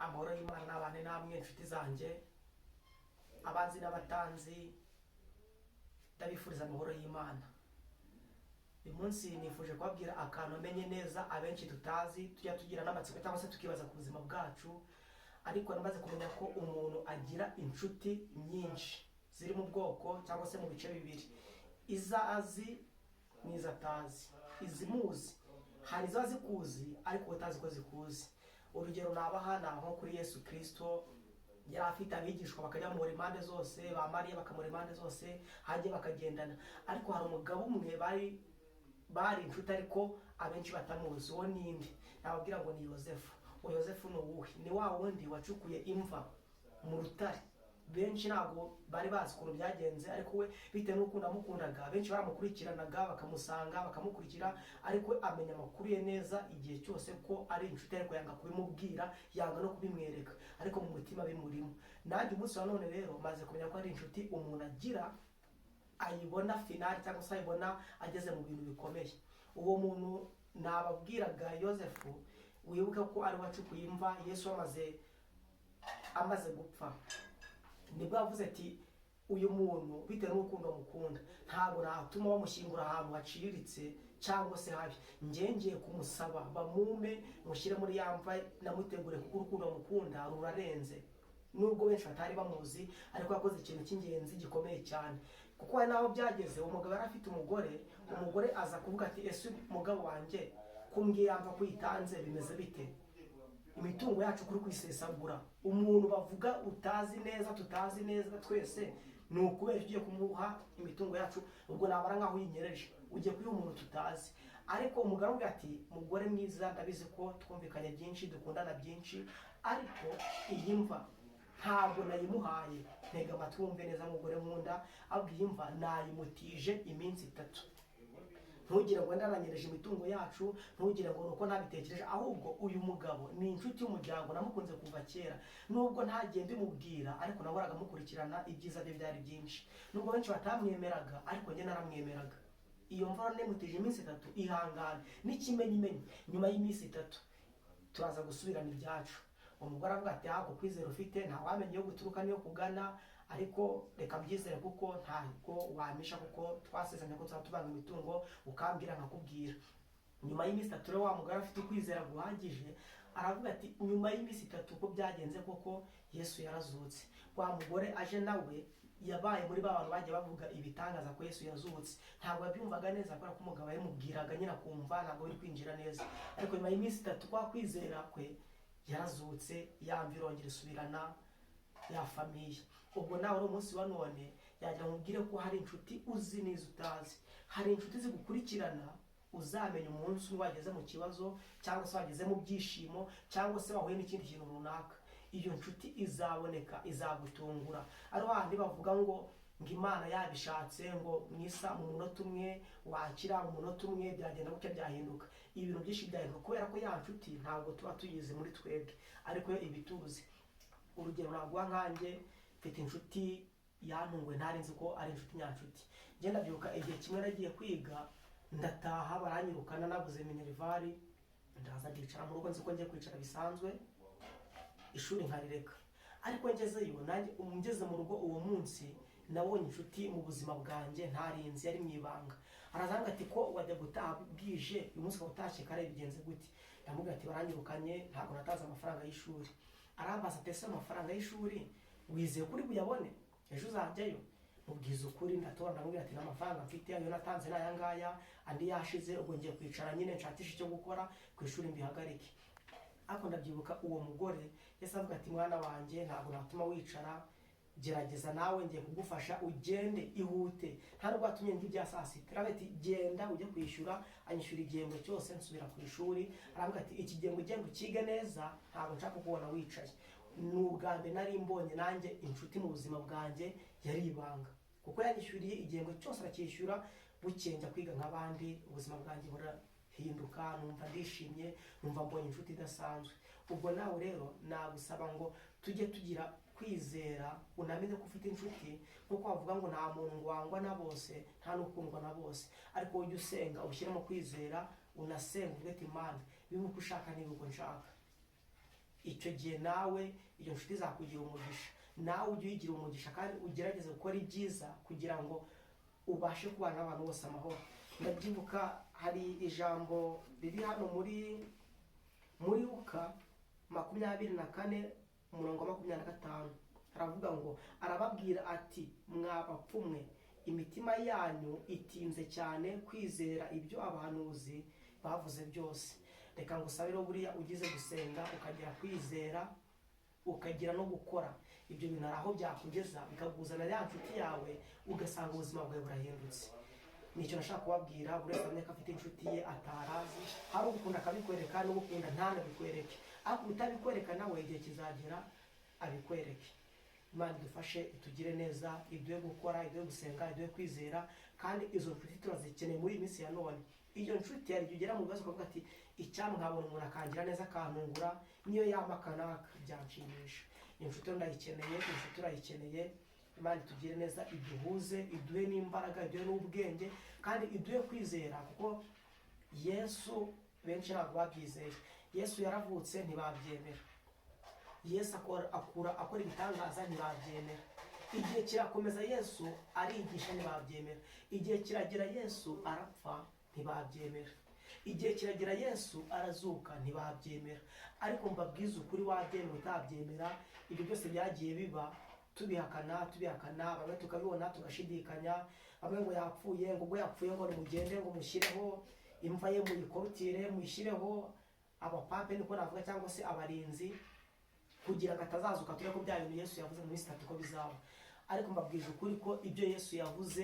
Amahoro y'Imana n'abane namwe, inshuti zanjye, abanzi n'abatanzi, ndabifuriza amahoro y'Imana. Uyu munsi nifuje kubabwira akantu amenye neza abenshi tutazi, tujya tugira n'amatsiko cyangwa se tukibaza ku buzima bwacu. Ariko namaze kumenya ko umuntu agira inshuti nyinshi ziri mu bwoko cyangwa se mu bice bibiri: izo azi n'izo atazi. Izimuzi, hari izo zikuzi ariko utazi ko zikuzi. Urugero nabaha ni nko kuri Yesu Kirisito. Yari afite abigishwa, bakajya bamubura impande zose, ba Mariya bakamura impande zose, hajya bakagendana. Ariko hari umugabo umwe bari inshuti ariko abenshi batamuzi. Uwo ninde? Nababwira ngo ni Yosefu. Uwo Yosefu ni uwuhe? Ni wa wundi wacukuye imva mu rutare. Benshi ntabwo bari bazi ukuntu byagenze, ariko we bitewe n'ukuntu amukundaga, benshi baramukurikiranaga, bakamusanga, bakamukurikira. Ariko we amenya amakuru ye neza igihe cyose ko ari inshuti, ariko yanga kubimubwira, yanga no kubimwereka, ariko mu mutima bimurimo. Nanjye umunsi wa none rero maze kumenya ko ari inshuti umuntu agira ayibona finale, cyangwa se ayibona ageze mu bintu bikomeye. Uwo muntu nababwiraga, Yosefu, wibuke ko ari wacukuye imva Yesu amaze gupfa. Nibwo yavuze ati: "Uyu muntu, bitewe n'urukundo mukunda, ntabwo natuma bamushyingura ahantu haciriritse cyangwa se habi. Ngiye kumusaba bamume mushyire muri ya mva namutegure, kuko urukundo mukunda rurarenze." Nubwo benshi batari bamuzi, ariko yakoze ikintu cy'ingenzi gikomeye cyane, kuko hari n'aho byageze. Uwo mugabo yari afite umugore. Umugore aza kuvuga ati: "Ese umugabo wanjye kumbwiye yamva kuyitanze, bimeze bite? Imitungo yacu kuri kuyisesagura, umuntu bavuga utazi neza, tutazi neza twese, ni ukubera ugiye kumuha imitungo yacu? Ubwo nabara nkaho uyinyereje, ugiye kuyiha umuntu tutazi." Ariko umugabo avuga ati: "Mugore mwiza, ndabizi ko twumvikanye byinshi, dukundana byinshi, ariko iyi mva ntabwo nayimuhaye. Ntega amatwi wumve neza, mugore nkunda, ahubwo iyi mva nayimutije iminsi 3. Ntugire ngo ndaranyereje imitungo yacu, ntugire ngo nuko ntabitekereje. Ahubwo uyu mugabo ni inshuti y'umuryango, namukunze kuva kera. Nubwo ntagiye mbimubwira, ariko nahoraga mukurikirana, ibyiza bye byari byinshi. Nubwo benshi batamwemeraga, ariko njye naramwemeraga. Iyo mvura nemutije iminsi 3, ihangane n'ikimenyimenyi, nyuma y'iminsi 3 turaza gusubirana ibyacu." Umugore avuga ati: "Ahubwo kwizera ufite, ntawamenya iyo guturuka niyo kugana, ariko reka mbyizere, kuko ntabwo wamisha, kuko twasezeranye ko tuzaba tuvanga imitungo, ukambwira nkakubwira." Nyuma y'iminsi 3 rero, wa mugore afite ukwizera guhagije, aravuga ati: "Nyuma y'iminsi 3 uko byagenze koko, Yesu yarazutse." Wa mugore aje nawe yabaye muri ba bantu bagiye bavuga ibitangaza ko Yesu yazutse. Ntabwo yabyumvaga neza kubera ko umugabo yamubwiraga nyine akumva ntabwo biri kwinjira neza. Ariko nyuma y'iminsi 3, kwa kwizera kwe, yarazutse, yamva irongera isubirana ya famille. Ubwo nawe uri umunsi wa none, yagira ngo ubwire ko hari inshuti uzi n'izo utazi. Hari inshuti zigukurikirana, uzamenya umunsi umwe wageze mu kibazo, cyangwa se wageze mu byishimo, cyangwa se wahuye n'ikindi kintu runaka. Iyo nshuti izaboneka, izagutungura. Ari handi bavuga ngo Imana yabishatse, ngo mwisa mu munota umwe wakira, mu munota umwe byagenda gutya, byahinduka, ibintu byinshi byahinduka, kubera ko ya nshuti ntabwo tuba tuyizi muri twebwe, ariko yo iba ituzi. Urugero naguha, nkanjye mfite inshuti yantunguwe, ntari nzi ko ari inshuti nyanshuti. Ngenda ndabyibuka igihe kimwe nagiye kwiga, ndataha baranyirukana, nabuze minerval. Ndaza ndicara mu rugo, nzi ko ngiye kwicara bisanzwe, ishuri nkarireka. Ariko ngezeyo nanjye, ngeze mu rugo uwo munsi, nabonye inshuti mu buzima bwanjye ntarinzi, yari mu ibanga. Araza ati: "Ko wajya gutaha bwije, uyu munsi ukaba utashye kare, bigenze gute?" Ndamubwira ati: "Baranyirukanye, ntabwo natanze amafaranga y'ishuri." Arambaza ati: "Ese amafaranga y'ishuri wizeye kuri buyabone ejo uzajyayo?" Mubwiza ukuri, ndatora, ndamubwira ati: "Nta mafaranga mfite, ayo natanze ni aya ngaya, andi yashize. Ubwo ngiye kwicara nyine nshakishe icyo gukora, ku ishuri mbihagarike." Ariko ndabyibuka uwo mugore yahise avuga ati: "Mwana wanjye, ntabwo natuma wicara, gerageza nawe, ngiye kugufasha, ugende ihute." Nta nubwo watumye ndya ibya saa sita. Aravuga ati: "Genda ujye kwishyura." Anyishyura igihembwe cyose, nsubira ku ishuri. Aravuga ati: "Iki gihembwe ugenda ukige neza, ntabwo nshaka kukubona wicaye." Ni ubwa mbere nari mbonye nanjye inshuti mu buzima bwanjye yari ibanga, kuko yanyishyuriye igihembwe cyose, aracyishyura. Bukeye njya kwiga nk'abandi, ubuzima bwanjye burahinduka, numva ndishimye, numva mbonye inshuti idasanzwe. Ubwo nawe rero nagusaba ngo tujye tugira kwizera, unamenye ko ufite inshuti. Nk'uko bavuga ngo nta muntu ngo wangwa na bose, nta n'ukundwa na bose, ariko ujye usenga ushyiremo kwizera, unasenga uvuge ati: "Imana, bibe uko ushaka, niba uko nshaka." Icyo gihe nawe iyo nshuti izakugira umugisha, nawe ujye uyigira umugisha, kandi ugerageze gukora ibyiza kugira ngo ubashe kubana n'abantu bose amahoro. Ndabyibuka, hari ijambo riri hano muri Luka 24, umurongo wa 25, haravuga ngo: "Arababwira ati: 'Mwa bapfu mwe, imitima yanyu itinze cyane kwizera ibyo abahanuzi bavuze byose.'" Reka ngusabe rero, buriya ugize gusenga, ukagira kwizera, ukagira no gukora ibyo bintu, hari aho byakugeza bikaguzana ya nshuti yawe, ugasanga ubuzima bwawe burahindutse. Nicyo nashaka kubabwira. Buri wese amenye ko afite inshuti ye atarazi. Hari ugukunda akabikwereka, n'ugukunda ntanabikwereke, ariko utabikwereka nawe igihe kizagera abikwereke. Imana idufashe, itugire neza, iduhe gukora, iduhe gusenga, iduhe kwizera. Kandi izo nshuti turazikeneye muri iyi minsi ya none. Iyo nshuti hari igihe ugera mu bibazo ukavuga ati: "Icyampa nkabona umuntu akangira neza, akantungura, niyo yaba akanaka byanshimisha." Iyo nshuti rero ndayikeneye, iyo nshuti urayikeneye. Imana itugire neza, iduhuze, iduhe n'imbaraga, iduhe n'ubwenge, kandi iduhe kwizera, kuko Yesu benshi ntabwo babyizeye. Yesu yaravutse ntibabyemera, Yesu akora, akura, akora ibitangaza ntibabyemera. Igihe kirakomeza, Yesu arigisha ntibabyemera. Igihe kiragera, Yesu arapfa ntibabyemera. Igihe kiragera, Yesu arazuka ntibabyemera. Ariko mbabwize ukuri, wabyemera utabyemera, ibyo byose byagiye biba tubihakana, tubihakana, bamwe tukabibona tugashidikanya, bamwe ngo yapfuye, ngo ubwo yapfuye ngo nimugende ngo mushyireho imva ye, muyikorutire, muyishyireho abapape, niko navuga, cyangwa se abarinzi, kugira ngo atazazuka, turebe ko bya bintu Yesu yavuze mu minsi 3 ko bizaba. Ariko mbabwije ukuri ko ibyo Yesu yavuze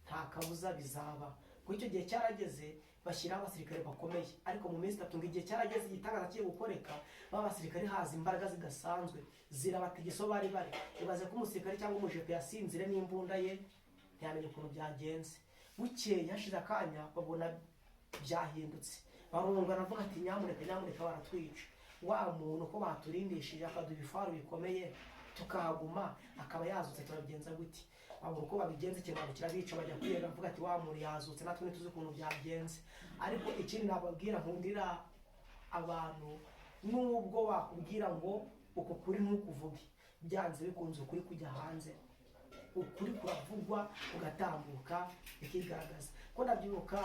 nta kabuza bizaba, kuko icyo gihe cyarageze, bashyiraho abasirikare bakomeye. Ariko mu minsi 3 ngo igihe cyarageze, igitangaza kigiye gukoreka, ba basirikare haza imbaraga zidasanzwe zirabategesa aho bari bari. Ibaze ko umusirikare cyangwa umujepe yasinzire n'imbunda ye, ntiyamenya ukuntu byagenze. Bukeye hashize akanya babona byahindutse, barungana, avuga ati: "Nyamuneka, nyamuneka, baratwica. Wa muntu ko baturindishije, akaduha ibifaru bikomeye tukahaguma, akaba yazutse, turabigenza gute?" Babura uko babigenza, ikimwaro kirabica, bajya kwiyega, bavuga ati: "Wa muntu yazutse, natwe ntituzi ukuntu byagenze." Ariko ikindi nababwira, nkundira abantu, nubwo bakubwira ngo uku kuri ntukuvuge, byanze bikunze ukuri kujya hanze. Ukuri kuravugwa, kugatambuka, bikigaragaza. Ko ndabyibuka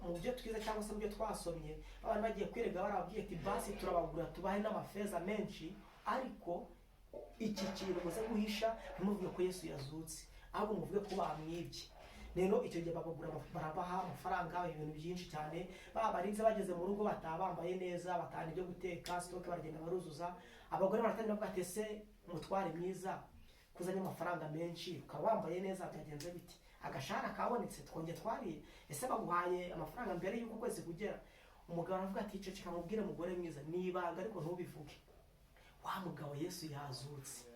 mu byo twize cyangwa se mu byo twasomye, abantu bagiye kwirega, barababwiye ati: "Basi turabagura, tubahe n'amafeza menshi, ariko iki kintu muze guhisha, ntimuvuge ko Yesu yazutse, ahubwo muvuge ko bamwibye." Rero icyo gihe babagura, barabaha amafaranga, ibintu byinshi cyane. Babarinze bageze mu rugo, bataha bambaye neza, batahana ibyo guteka, stock baragenda baruzuza. Abagore baratangira bavuga ati: "Ese mutware mwiza, kuzanye amafaranga menshi, ukaba wambaye neza, byagenze bite? Agashahara kabonetse, twongeye twariye? Ese baguhaye amafaranga mbere y'uko ukwezi kugera?" Umugabo aravuga ati: "Ceceka mubwire, mugore mwiza, ni ibanga ariko ntubivuge. Wa mugabo Yesu yazutse.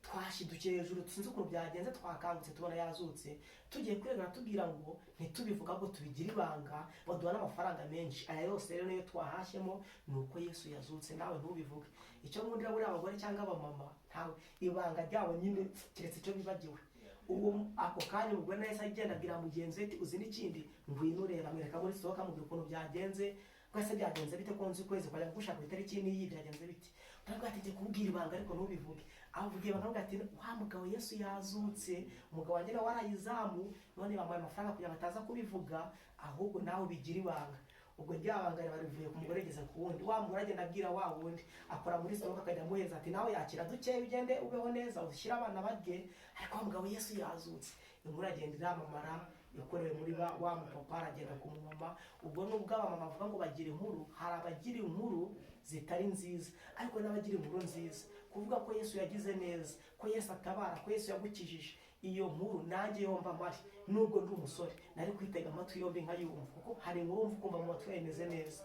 Twashidukiye hejuru, sinzi ukuntu byagenze, twakangutse tubona yazutse. Tugiye kwiregura, tubwira ngo ntitubivuga, ngo tubigire ibanga, baduha n'amafaranga menshi. Aya yose rero niyo twahashyemo, ni uko Yesu yazutse, nawe ntubivuge." Icyo nkundira buriya abagore cyangwa abamama, ntawe ibanga ryabo nyine keretse icyo bibagiwe. Uwo ako kanya umugore nahise agenda abwira mugenzi we ati: "Uzi n'ikindi? Ngwino ureba." Amwereka muri stock, amubwira ukuntu byagenze. Bwese byagenze bite, ko nzi ukwezi kwajya gushaka ku itariki n'iyi, byagenze bite? Uravuga ati: "Jya kubwira ibanga ariko ntubivuge." Avuga ibanga, avuga ati: "Wa mugabo Yesu yazutse, umugabo wanjye nawe warayizamu, none bamuhaye amafaranga kugira ngo ataza kubivuga, ahubwo nawe ubigire ibanga." Ubwo rya banga riba rivuye ku mugore rigeze ku wundi. Wa mugore agenda abwira wa wundi akora muri stock, akajya amuhereza ati: "Nawe yakira dukeya, ugende ubeho neza, ushyire abana barye, ariko wa mugabo Yesu yazutse." Inkuru agenda iramamara, yakorewe muri ba wa mupapa, aragenda ku mumama. Ubwo nubwo abamama bavuga ngo bagira inkuru, hari abagira inkuru zitari nziza, ariko n'abagira inkuru nziza, kuvuga ko Yesu yagize neza, ko Yesu atabara, ko Yesu yagukijije, iyo nkuru nanjye yomba mpari, nubwo ndi umusore, nari kwitega amatwi yombi nkayumva, kuko hari inkuru wumva ukumva mu matwi yawe imeze neza.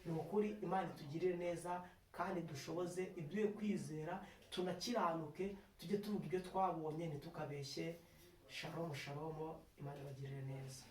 Ni ukuri, Imana itugirire neza kandi dushoboze, iduhe kwizera, tunakiranuke, tujye tuvuga ibyo twabonye, ntitukabeshye. Shalom, shalom, Imana ibagirire neza.